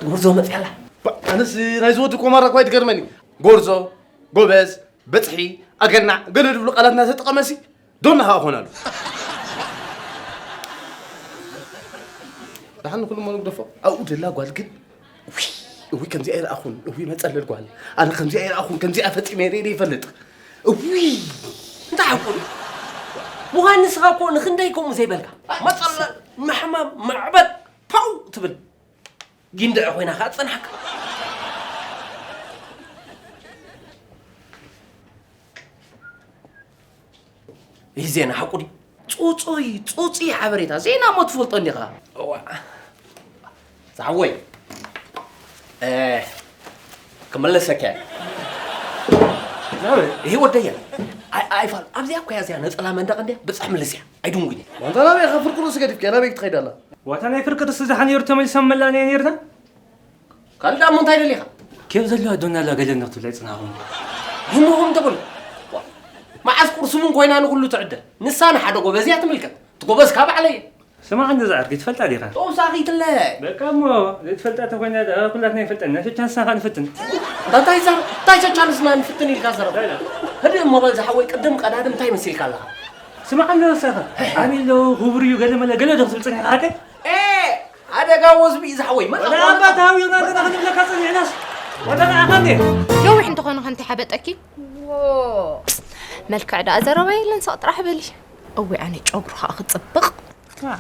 ጎርዞ መፅያላ። ኣነስ ናይዚ ወዲ ኮማራ እኳ ይትገርመኒ። ጎርዞ፣ ጎበዝ፣ በፅሒ፣ ኣገናዕ፣ ገለ ዝብሉ ቃላት እናተጠቐመሲ ዶና ኸዓ ኾናሉ። ደሓን ንኩሉ እሞ ንግደፎ። ኣብኡ ደላ ጓል ግን፣ እውይ፣ እውይ፣ ከምዚኣ ኣይረኣኹን፣ እውይ፣ መፀለል ጓል። ኣነ ከምዚኣ ኣይረኣኹን፣ ከምዚኣ ፈፂመ ርእየ ይፈልጥ። እውይ። እንታይ ሓቁ እዩ? ምዃን ንስኻ እኮ ንኽንደይ ከምኡ ዘይበልካ። መፀለል፣ ምሕማም፣ ማዕበጥ፣ ፓው ትብል። ጊንዳዕ ኮይና ኸዓ ትጸንሓካ። ይህ ዜና ሓቁ ድዩ? ጹጹይ፣ ጹጹይ ሓበሬታ። ዜና እሞ ትፈልጦ እንዲኻ። እዋ። ዝሓወይ፣ እ፣ ክምለሰካ እየ። ናበይ? ይሄ ወደየ። ኣይ፣ ኣይፋል። ኣብዚኣ እኮ እያ እዚኣ ነጸላ መንደቕ እንድያ። ብጻሕ ምልስ እያ። ኣይድንጉን እየ። ዋንታ ናበይ ኢኻ ፍርቂ ርእሲ ገዲፍካ? ናበይ ክትኸይድ ኣላ? ዋታ ናይ ፍርቂ ርእሲ ዝሓ ነይሩ ተመሊሳ መላእንያ ነይርታ? ካልእ ደኣ እሞ እንታይ ደሊኻ? ኬፍ ዘለዋ ዶና ኣላ ገለ ንኽትብላ ይጽናኹም። ህሙኹም ተበሉ። ዋ፣ መዓስ ቁርሲ እውን ኮይና ንኹሉ ትዕደ። ንሳ ንሓደ ጎበዝ እያ ትምልከት። እቲ ጎበዝ ካብ ባዕለይ እየ። ስማዕ እንዶ ዝዓርኪ ትፈልጣ ዲኻ? ተወሳኺትለ። በቃ እሞ ዘይትፈልጣ ተኾይና ደኣ ኩላትና ይፈልጠና። ሸቻንስና ኸኣ ንፍትን። እንታይ ዘር-፣ እንታይ ሸቻንስና ንፍትን ኢልካ ዘረባ? እንታይ ኢላ? ህድእ እሞ በል ዝሓወይ ቅድም ቀዳድም እንታይ መሲልካ ኣለኻ? ስማዕ እንዶ ንስኻ። ኣነ ኣለኹ፣ ክቡር እዩ፣ ገለ መለ፣ ገለ ዶ ክትብል ጸኒሕካ ሓቀይ? ኤ፣ ኣደጋ ወዝቢ እዩ ዝሓወይ። መን ወደ ኣኾነ? ኣባ ታውዮና ኣለና ክንብለካ ጸኒሕናስ። ወደ ንዓኻ እንዴ? ነዊሕ እንተኾነ ከ እንታይ ሓበጠኪ? ዎ፣ መልክዕ ደኣ ዘረባ የለን፣ ሳቕ ጥራሕ በሊ። እወ፣ ኣነ ጨጉሩ ኸኣ ክጽብቕ። ዋ።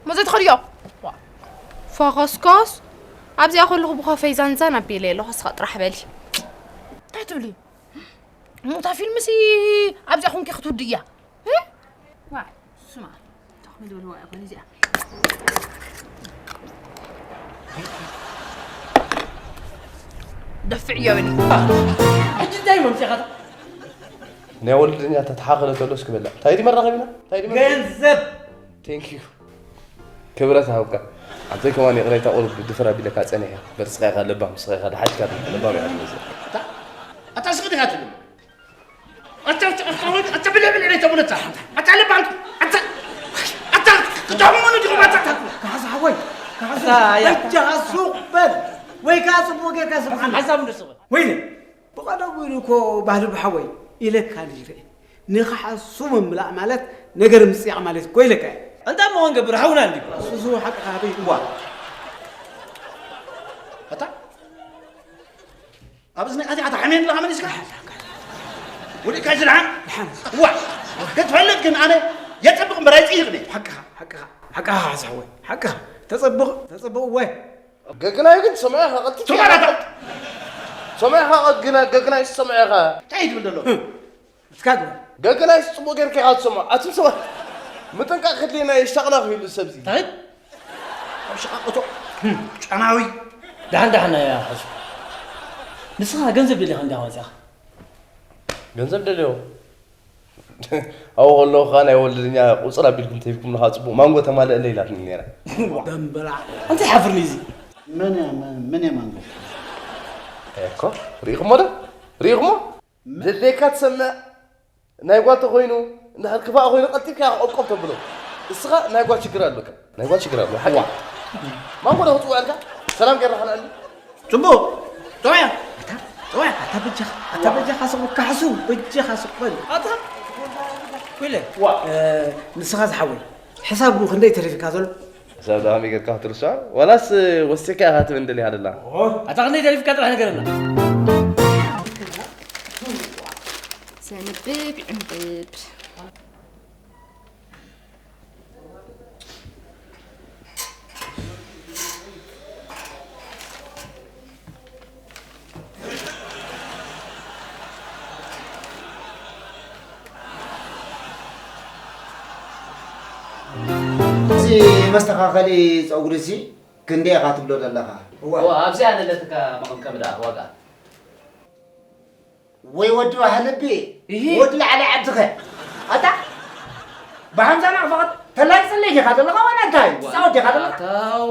መዘ ትኸድዮ? ዋ። ፋኸስካስ? ኣብዚኣ ከለኹ ብኸፈይ ዛንዛን ኣቢለ ኣለኹ፣ ሳቕ ጥራሕ በሊ። እንታይ ትብሊ? እታ ፊልምሲ ኣብዚኣ ኮንኪ ክትውድእያ? እ? ዋይ፣ ስማ፣ እንታይ ኮን ዝበልዋ እያ ኮን እዚኣ? ደፍዕዮ በሊ። ሕጂ እንታይ መምፅእኻ? ናይ ወልድኛ ተተሓኸለ ተሎ እስኪ በላ። እንታይ ድዩ መራኸቢና? እንታይ ድዩ መራኸቢ? ገንዘብ! Thank you። ክብረት ሃብካ። ኣንተይ ከማን ይቕሬታ ቁሩብ ድፍር ኣቢለካ ጸኒሐ። በርጽኻ ኢኻ ለባም፣ ንስኻ ኢኻ ደሓሽካ ለባም ኢኻ ትመስል። ኣታ፣ ኣታ ስቕ ዲኻ ትብል? ኣታ፣ ኣታ፣ ኣታ፣ ኣታ ብልዕ ብልዕ ደይ ተብለታ። ኣታ ለባም፣ ኣታ፣ ኣታ፣ ክጠቕሙ ምኑ ዲኹም ኣታ፣ ኣታ። ካሕሳ ሓወይ፣ ካሕሳ፣ ኣታ፣ ኣያ። በጃኻ ሱቕ በል። ወይ ከኣ ጽቡቕ ጌርካ ስምዓና። ሓሳብ እንዶ ስቕ በል። ወይለ፣ ብቐደሙ ኢሉ እኮ ባህሊ ብሓወይ ኢለካ ነይረ። ንኽሓሱ ምምላእ ማለት ነገር ምጽያቕ ማለት እኮ ኢለካ እየ። እንታይ እሞ ክንገብር፣ ሓውና እንድዩ። እሱ፣ እሱ ሓቅኻ ኣበይ እዋ። ኣታ፣ ኣብ እዝኒ ኣዚኣ ተሓምየን ኣለኻ መሊስካ? ወዲእካ ይዝልሓን? ደሓን። እዋ፣ ክትፈልጥ ግን ኣነ የጸብቕ እምበር ኣይጽይቕን እየ። ሓቅኻ፣ ሓቅኻ፣ ሓቅኻ፣ ሓቅኻ፣ ሓቅኻ። ተጸብቕ፣ ተጸብቕ፣ እወ። ገግናይ ግን ሰማያኻ ቀልጢፍ ትሰማዕ ኢኻ። ሰማያኻ ገግና-፣ ገግናይ ሰማያኻ። እንታይ ትብል ዘሎ? እስካ ግበር። ገግናይ ጽቡቕ ጌርካ ኢኻ ትሰምዖ። ኣቱም ሰባት ምጥንቃቕ ከድልየና የሻቕላ ክህሉ ሰብዚ። እንታይ? ኣብ ሸቓቕቶ ጨናዊ። ደሓን ደሓን እያ ሕሱ። ንስኻ ገንዘብ ደሊኻ እንዲኻ መጺኻ። ገንዘብ ደልዮ? ኣብኡ ከለኹ ኸኣ ናይ ወለድኛ ቁጽር ኣቢልኩም ተሂብኩምኒ ኸኣ ጽቡቕ ማንጎ ተማልእለይ ኢላትኒ ነይራ። ደምበላዕ። ኣንተ ይሓፍርኒ እዚ። መን እያ፣ መን፣ መን እያ ማንጎ? እኮ፣ ርኢኹሞ ዶ? ርኢኹሞ? መን? ዘድልየካ ትሰምዕ። ናይ ጓል ተኾይኑ፣ እንድሕር ክፋእ ኾይኑ ቀልጢፍካ ኢኻ ቆብቆብ ተብሎ። እስኻ ናይ ጓል ሽግር ኣለካ። ናይ ጓል ሽግር ኣሎ፣ ሓቂ። ዋ። ማንጎ ዶ ክጽውዐልካ? ሰላም ጌርና ኸነዕሊ። ጽቡቕ። ጸውያ። ኣታ፣ ጸውያ፣ ኣታ በጃኻ፣ ኣታ በጃኻ ስቕ በል፣ ካሕሱ፣ በጃኻ ስቕ በል። ኣታ፣ ኩለ። ዋ። እ፣ ንስኻ ዝሓወይ፣ ሕሳብ ክንደይ ተሪፍካ ዘሎ? ሕሳብ ደኣ ከመይ ጌርካ ክትርስዖ? ዋላስ ወሲኽካ ኢኻ ትብል እንደሊኻ ደላ? ኦ፣ ኣታ ክንደይ ተሪፍካ ጥራሕ ንገረና። ዘንብብ ይዕንብብ። እዚ መስተኻኸሊ ጸጉሪ እዚ ክንደይ ኢኻ ትብሎ ዘለኻ? እዋ፣ ኣብዚኣ ነለትካ መቐምቀሚ ደኣ ዋጋ። ወይ ወዲ ባህልቢ፣ እሂ። ወዲ ላዕሊ ዓድኸ። ኣታ፣ ብሓምሳ ናቕፋ ተላግጸለይ ዲኻ ዘለኻ ዋላ እንታይ? ዋ፣ ትጻወት ዲኻ ዘለኻ? ኣታ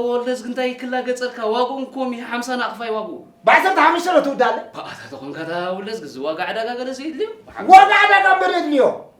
ወልደዝጊ እንታይ ክላገጸልካ? ዋግኡ እኮ ሚእቲ ሓምሳ ናቕፋ እዩ ዋግኡ። ብዓሰርተ ሓሙሽተ ዶ ትውዳለ? ኣታ ተኾንካ እታ ወልደዝጊ፣ እዚ ዋጋ ዕዳጋ ገለ ዘየድልዮ? ዋጋ ዕዳጋ እምበር የድልዮ።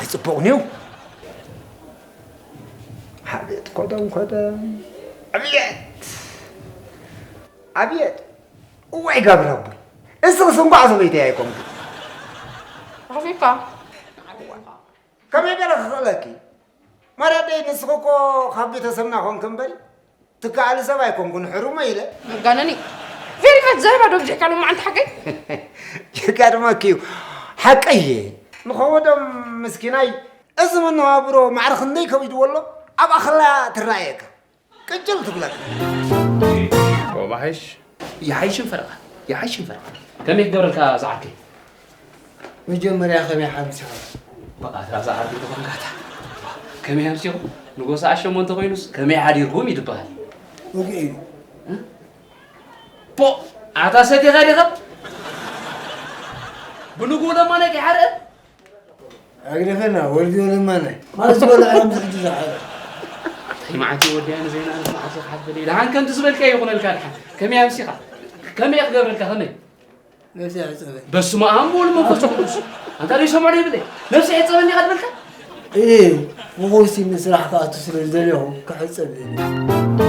ኣይፅቡቕን እዩ። ሓቤት ኮደም ኮደም። ኣብየት! ኣብየት! እዋይ ጋብር ኣቦይ! እስኽስ እንኳዕ ሰበይተይ ኣይኮንኩ። ኣኺካ። ከመይ ገለ ክኽእለኪ? ማርያደይ ንስኺ እኮ ካብ ቤተሰብና ኮንክ እምበሪ ትከኣሊ ሰብ ኣይኮንኩን ሕሩመ ኢለ። መጋነኒ። ቬሪ ማች ዘረባ ዶ ብዚሕካ ሎማዓንቲ ሓቀይ? ይገርመኪ እዩ። ሓቀይ እየ። ንኸወዶም ምስኪናይ እዚ መነባብሮ ማዕረ ክንደይ ከቢድዎ ኣሎ ኣብ ኣኸላ ትረኣየካ። ቅጭል ትብለካ። ወባሃሽ ይሓይሽን ፈረቓ ይሓይሽን ፈረቓ ከመይ ክገብረልካ ዝዓርከይ? መጀመርያ ከመይ ሓምሲኻ? በቓ እዛ ዓርቢ ዝኾንካታ ከመይ ኣምሲኹ ንጎሳ ኣሸሞ እንተኾይኑስ ከመይ ሓዲርኩም እዩ ዝበሃል። ወግዒ እዩ። ፖ ኣታ ሰቲኻ ዲኻ? ብንግኡ ለማናይ ከይሓርአ ኣግደፈና ወልድዮ ለማናይ ማለት ዝበልዐ ምስ ሕጂ ዝሓረ እንታይ መዓት እዩ ወዲያ ንዘይና ምስ መዓት ዝሓፈለ ደሓን ከምቲ ዝበልካ ይኹነልካ ደሓን ከመይ ኣምሲኻ ከመይ ክገብረልካ ከመይ ነብሲ ሕፀበ በስመ ኣብ ወወልድ መንፈስ ቅዱስ ኣንታ ደይ ሰምዖ ይብለ ነብሲ ሕፀበኒ ኢኻ ትበልካ እ ብኾሲ ንስራሕ ክኣቱ ስለ ዝደለኹ ክሕፀብ እዩ